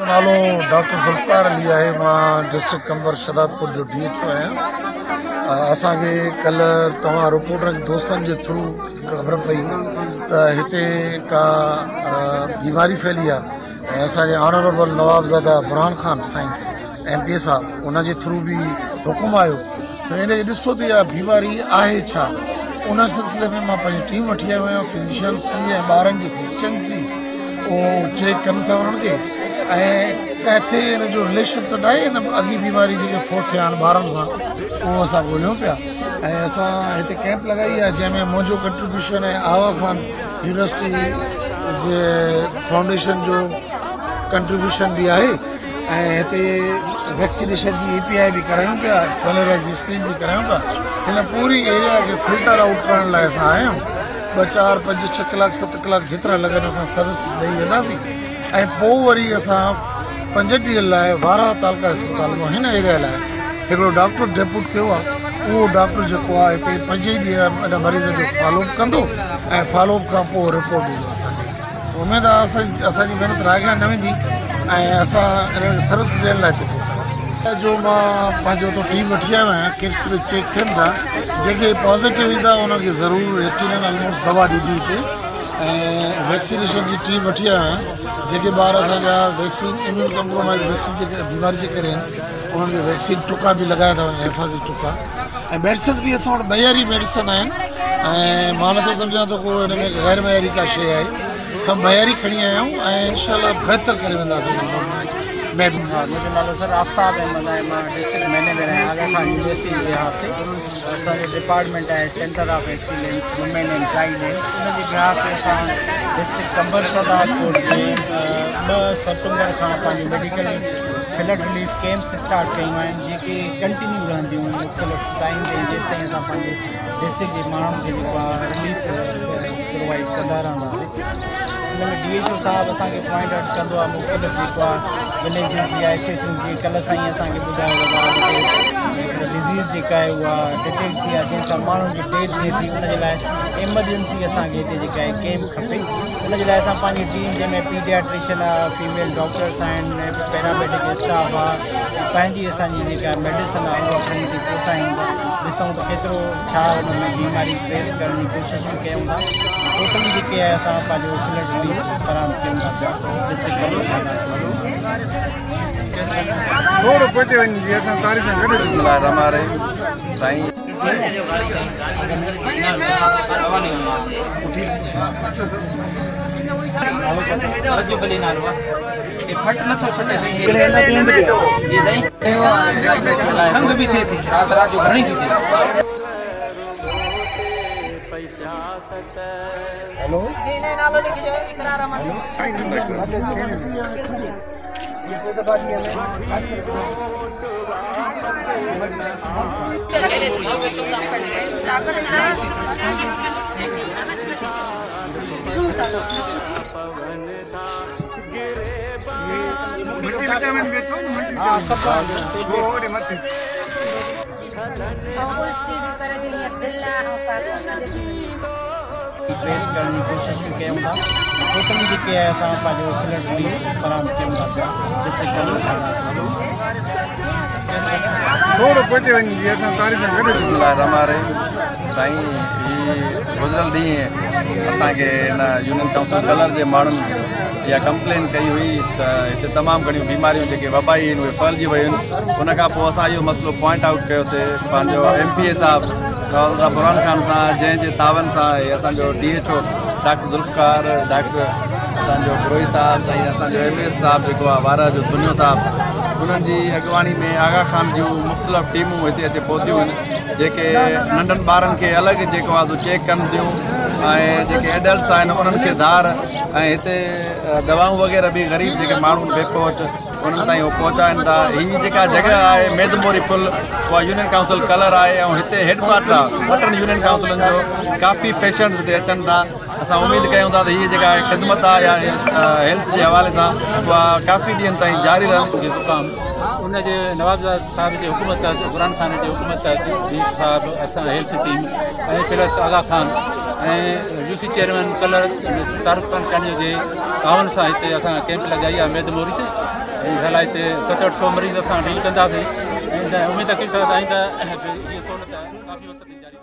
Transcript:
نالو ڊاڪٽر ذوالفقار علي آهي. مان ڊسٽرڪٽ قمبر شهدادپور جو ڊي ايڇ او آهيان. اسان کي ڪلهه توهان رپورٽر دوستن جي ٿرو خبر پئي ته هتي ڪا بيماري ڦهلي آهي ۽ اسان جي آنريبل نوابزاده برهان خان سائين ايم پي اي صاحب ان جي ٿرو به حڪم آيو ته ان کي ڏسو ته اها بيماري آهي ڇا. ان سلسلي ۾ مان پنهنجي ٽيم وٺي آيو آهيان فزيشنس جي ۽ ٻارن جي فزيشنس جي. اهو چيڪ ڪن ٿا انهن کي ۽ ڪٿي ان جو رليشن ته ناهي ان اڳي بيماري جيڪي فوت ٿيا آهن ٻارن سان، اهو اسان ڳوليون پيا ۽ اسان هتي ڪيمپ لڳائي آهي جنهن ۾ منهنجو ڪنٽريبيوشن ۽ آغا خان يونيورسٽي جي فائونڊيشن جو ڪنٽريبيوشن به آهي ۽ هتي ويڪسينيشن جي اي پي آء به ڪرايون پيا، ڪاليرا جي اسڪرين به ڪرايون پيا. هن پوري ايريا کي فلٽر آئوٽ ڪرڻ لاء اسان آيا آهيون. 2، 4، 5، 6 ڪلاڪ، 7 ڪلاڪ جيترا لڳن اسان سروس ڏئي وينداسين ۽ پوء وري اسان 5 ڏينهن لاء وارهه تعلقه اسپتال مان هن ايريا لاء هڪڙو ڊاڪٽر ڊيپوٽ ڪيو آهي. اهو ڊاڪٽر جيڪو آهي هتي 5 ئي ڏينهن ان مريض جو فالو اپ ڪندو ۽ فالو اپ کان پوء رپورٽ ڏيندو اسان کي. اميد آهي اسان جي محنت رائگان نه ويندي ۽ اسان انهن کي سروس ڏيڻ لاء هتي پهتا آهيون. جو مان پنهنجو اتو ٽيم وٺي آيو آهيان، ڪٽس به چيڪ ٿين ٿا، جيڪي پازيٽو ايندا انهن کي ضرور يقينن الموسٽ دوا ڏبي هتي ۽ ويڪسينيشن جي ٽيم وٺي آيو آهيان. جيڪي ٻار اسان جا ويڪسين اميون ڪمپرومائز ويڪسين جي بيماري جي ڪري آهن انهن کي ويڪسين ٽڪا به لڳايا ٿا وڃن، حفاظتي ٽڪا ۽ ميڊيسن به اسان وٽ معياري ميڊيسن آهن ۽ مان نٿو سمجهان ته ڪو هن ۾ غير معياري ڪا شيء آهي. سڀ معياري کڻي آيا آهيون ۽ انشاء الله بهتر ڪري وينداسين. منهنجو نالو سر آفتاب احمد آهي. مان ڊسٽرڪٽ مئنيجر آهيان آغا خان يونيورسٽي جي بيهاف تي. اسان جو ڊپارٽمينٽ آهي centre of excellence women and child health, ان جي بيهاف تي اسان ڊسٽرڪٽ قمبر شهدادڪوٽ ۾ 2 سيپٽمبر کان پنهنجو medical flood relief camps start ڪيون آهن جيڪي ڪنٽينيو رهنديون مختلف ٽائيم تي جيستائين اسان پنهنجي ڊسٽرڪٽ جي ماڻهن کي جيڪو آهي رليف پرووائيڊ ڪندا رهنداسين. ان ۾ ڊي ايڇ او صاحب اسان کي پوائنٽ آئوٽ ڪندو آهي مختلف جيڪو آهي وليجز يا اسٽيشنز جي. ڪلهه سائين اسان کي ٻڌايو ته هڪڙي ڊزيز جيڪا آهي اها ڊٽيڪٽ ٿي آهي جنهن سان ماڻهن جي ڊيٿ ٿئي ٿي، ان جي لاء ايمرجنسي اسان کي هتي جيڪا آهي ڪيمپ کپي. ان جي لاء اسان پنهنجي ٽيم جنهن ۾ پيڊياٽريشن آهي، فيميل ڊاڪٽرس آهن، پيراميڊڪ اسٽاف آهي، پنهنجي اسان جي جيڪا ميڊيسن آهي اها کڻي هتي پهتا آهيون ته ڏسون ته ڪيترو ڇا ان ۾ بيماري ٽريس ڪرڻ جي ڪوشش به ڪيون ٿا. ٽوٽلي جيڪي آهي اسان پنهنجو فلڊ رليف فراهم ڪيون ٿا پيا ڊسٽرڪٽ. ٿورو پوئتي وڃي جي اسان تاريخ سان گڏ. بسم الله الرحمٰن الرحيم سائين. هلو. ٽريس ڪرڻ جي ڪوشش به ڪيون ٿا. ٽوٽلي جيڪي آهي اسان پنهنجو فلڊ رليف فراهم ڪيون ٿا پيا ڊسٽرڪٽ. ٿورو پوئتي وڃي جي اسان تاريخ سان گڏ. بسم الله الرحمٰن الرحيم سائين، هي گذريل ڏينهن اسان کي هن يونين ڪائونسل ڪلر جي ماڻهن اها ڪمپلين ڪئي هئي ته هتي تمام گهڻيون بيماريون جيڪي وبائي آهن اهي ڦهلجي ويون آهن. ان کان پوء اسان اهو مسئلو پوائنٽ آئوٽ ڪيوسي پنهنجو ايم پي اي صاحب نوابزاده برهان خان سان، جنهن جي تعاون سان هي اسان جو D H O doctor Zulfiqar, doctor اسان جو بروهي صاحب، سائين اسان جو ايم ايس صاحب جيڪو آهي وارهه جو سنيو صاحب، انهن جي اڳواڻي ۾ آغا خان جون مختلف ٽيمون هتي اچي پهتيون آهن جيڪي ننڍن ٻارن کي الڳ جيڪو آهي سو چيڪ ڪن ٿيون ۽ جيڪي ايڊلٽس آهن انهن کي ڌار، ۽ هتي دوائون وغيره به غريب جيڪي ماڻهو بي پهچ انهن تائين هو پهچائن ٿا. هي جيڪا جڳهه آهي ميدموري پل اها يونين ڪائونسل ڪلر آهي ۽ هتي هيڊ ڪوارٽر آهي 8 يونين ڪائونسلن جو. ڪافي پيشنٽس هتي اچن ٿا. اسان اميد ڪيون ٿا ته هي جيڪا خدمت آهي يا هيلٿ جي حوالي سان اها ڪافي ڏينهن تائين جاري رهندي. جي زڪام ان جي نوابزاده صاحب جي حڪم تحت، قرآن خان جي حڪم تحت ڊي صاحب اسان health team ۽ plus Aga Khan ۽ U C chairman Kallar Tariq Khan Chandio جي تعاون سان هتي اسان ڪيمپ لڳائي آهي ميد موري تي. ۽ انشاء الله هتي 700-800 مريض اسان ڊيل ڪنداسين ۽ اميد ڪيون ٿا ته آئنده اها سهولت ڪافي وقت تائين جاري.